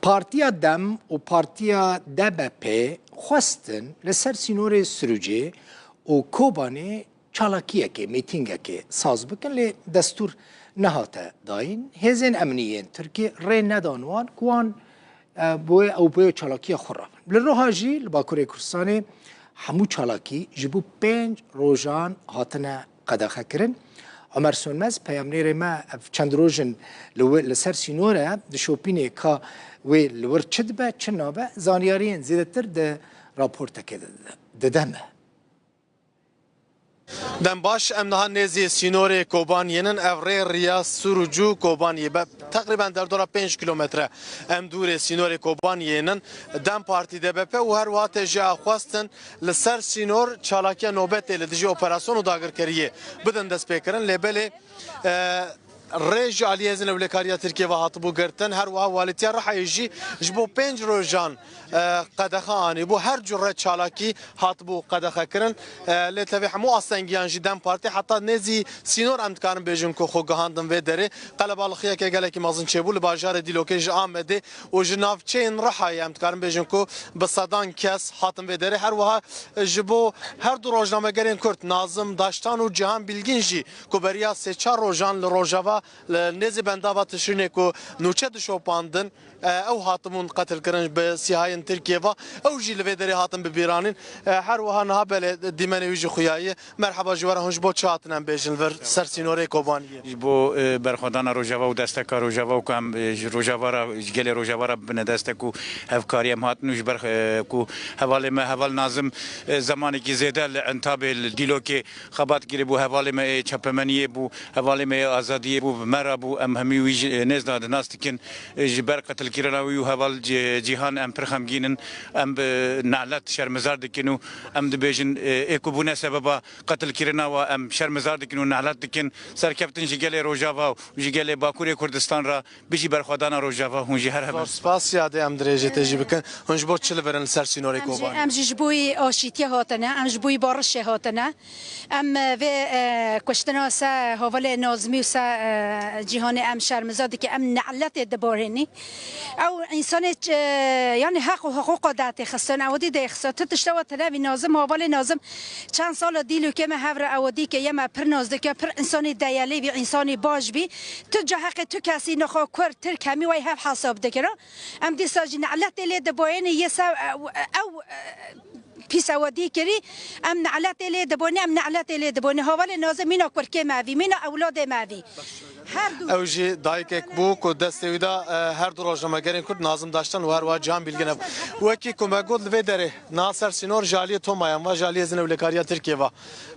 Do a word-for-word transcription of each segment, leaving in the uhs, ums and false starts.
Partiya DEM û Partiya DBP xwestin li ser sînorê Sirûcê û Kobanê çalakiyekê, mîtîngekê saz bikin, lê destûr nehate dayîn. Hêzên emnî yên Tirkiyê rê nedan wan ku wan, e, bo ew bo çalakiya xwe rabin. Li Roha jî li Bakurê Kurdistanê hemû çalakî ji bo pênc rojan hatine qedexekirin. Omer Sönmez, peyamnêrê me, ev çend roj in li wir, li ser sînor e, dişopînê ka wê li wir çi dibe, çi nabe, zanyariyên zêdetir di raportekê de dide me. Dem baş, em niha nêzî sînorê Kobaniyê nin, ev rê riya Sirûc û Kobaniyê be. Teqrîben derdora pênc kilometre em dûrê sînorê Kobaniyê nin. DEM Partî, DBP û her wiha T J A xwestin li ser sînor çalakiya nobetê li dijî operasyon û dagirkeriyê bidin destpêkirin. Lê belê, e, rê ji aliyê Hêzên Ewlekariya Tirkiyê ve hatibû girtin. Her wiha Walîtiya Rihayê jî ji bo pênc rojan, e, qedexe anîbû. Her cure çalakî hatibû qedexekirin. E, lê tevî hemû astengiyan jî DEM Partî heta nêzî sînor, em dikarin bêjin ku xwe gihandin vê derê. Qelebalixiyeke gelekî mezin çêbû li bajarê Dîlokê, ji Amedê û ji navçeyên Rihayê, em dikarin bêjin ku bi sedan kes hatin vê derê. Her wiha ji bo her du rojnamegerên Kurd, Nazim Daştan û Cihan Bilgîn jî, ku beriya sê çar rojan li Rojava, li nêzî bendava Tişrînê ku nûçe dişopandin, e, ew hatibûn qetilkirin bi sîhayên Tirkiyê ve, ew jî li vê derê hatin bibîranîn. E, her wiha niha belê dîmenê wî jî xuya ye. Merheba ji we re, hûn ji bo çi hatin em bêjin li vir ser sînorê Kobaniyê? Ji bo, e, berxwedana Rojava û desteka Rojava û ku em, e, ji Rojava re, ji gelê Rojava re bibine destek û hevkarî em hatin û ji ber, e, ku hevalê me, heval Nazim, e, zemanekî zêde li Entabê, li Dîlokê xebat kiribû, hevalê me ê çapemeniyê bû, hevalê me ê azadiyê bû, bi me re bû, em hemî wî ji, e, nêz de nas dikin, e, ji ber qetilkirina wî û heval Cî-, Cîhan em pir xemgîn in, em bi nelet şermizar dikin û em dibêjin, e, ê ku bûne sebeba qetilkirina we em şermizar dikin û nelet dikin. Serkeftin ji gelê Rojava û ji gelê Bakurê Kurdistan re bijî berxwedana Rojava, hûn jî her hebin. Zor spas, yadê em dirêjê te jî bikin. Hûn ji bo çi li vir in li ser sînorê Kobanê? Em jî, em jî ji bo yî aşîtiya hatine, em ji bo yî barişê hatine. Em, e, vê, e, kuştina se hevalê Nazmî û se, e, Cîhanê em şermiza dikin, em neletê dibarênî. Ew însanê ç-, e, yanî heq û hiqûqa dertê xistin, ew dî dê xistin. Tu tişta we tine vî Nazim, hevalê Nazim çend sala Dîlokê me hev re ew dî ke ye me pir nas dike, pir însanê deyelê bî, însanê baş bî. Tu ca heqê tu kesî nexwe Kurd, Tirk hemî wey hev hesab dikira. Em dîsa jî neletê lê diboyênê yê se, ew, ew, e, pîs ewe dî kirî, em neletê lê dibonê, em neletê lê dibonê. Havalê Nazim mîna kurkê me vî, mîna ewladê me vî. Her du. Ew jî dayikek bû ku destê wî da, e, her du rojnamegerên Kurd, Nazim Daştan û her wiha Cihan Bilgin ev. Wekî ku me got, li vê derê niha ser sînor ji aliyê Tomayan ve, ji aliyê Hêzên Ewlekariya Tirkiyê ve,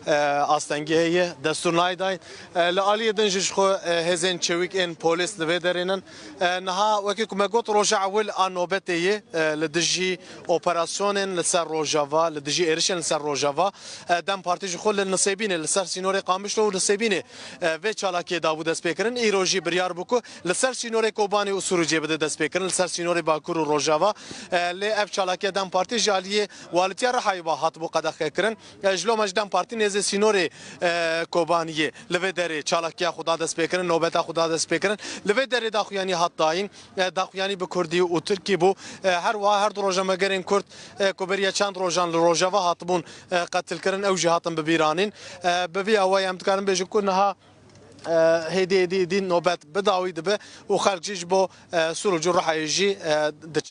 e, astengî heye, destûr nayê dayîn. E, li aliyê din jî ji xwe, e, hêzên çewîk ên polîs li vê derê nin. E, niha wekî ku me got, roja ewil a nobetê ye, e, li dijî operasyonên li ser Rojava, li dijî êrişên li ser Rojava, e, DEM Partî ji xwe li Nisêbînê, li ser sînorê Qamişlo û Nisêbînê, e, vê çalakiyê dabû destpêkirin. Îro jî biryar bû ku li ser sînorê Kobanê û Sirûcê bide destpêkirin, li ser sînorê Bakur û Rojava. E, lê ev çalakiya DEM Partî ji aliyê Walîtiya Rihayê ve hatibû qedexekirin. E, ji loma ji DEM Partî nêzê sînorê, e, Kobaniyê li vê derê çalakiya xwe da destpêkirin, nobeta xwe da destpêkirin. Li vê derê daxuyanî hat dayîn. E, daxuyanî bi kurdî û tirkî bû. E, her wiha her du rojnamegerên kurd, e, ku beriya çend rojan li Rojava hatibûn, e, qetilkirin, ew jî hatin bibîranîn. E, bi vî awayî em dikarin bêjin ku niha, e, hêdî hêdî hêdî nobet bi dawî dibe û xelk jî ji bo, e, Sirûc û Rihayê jî, e, diçe.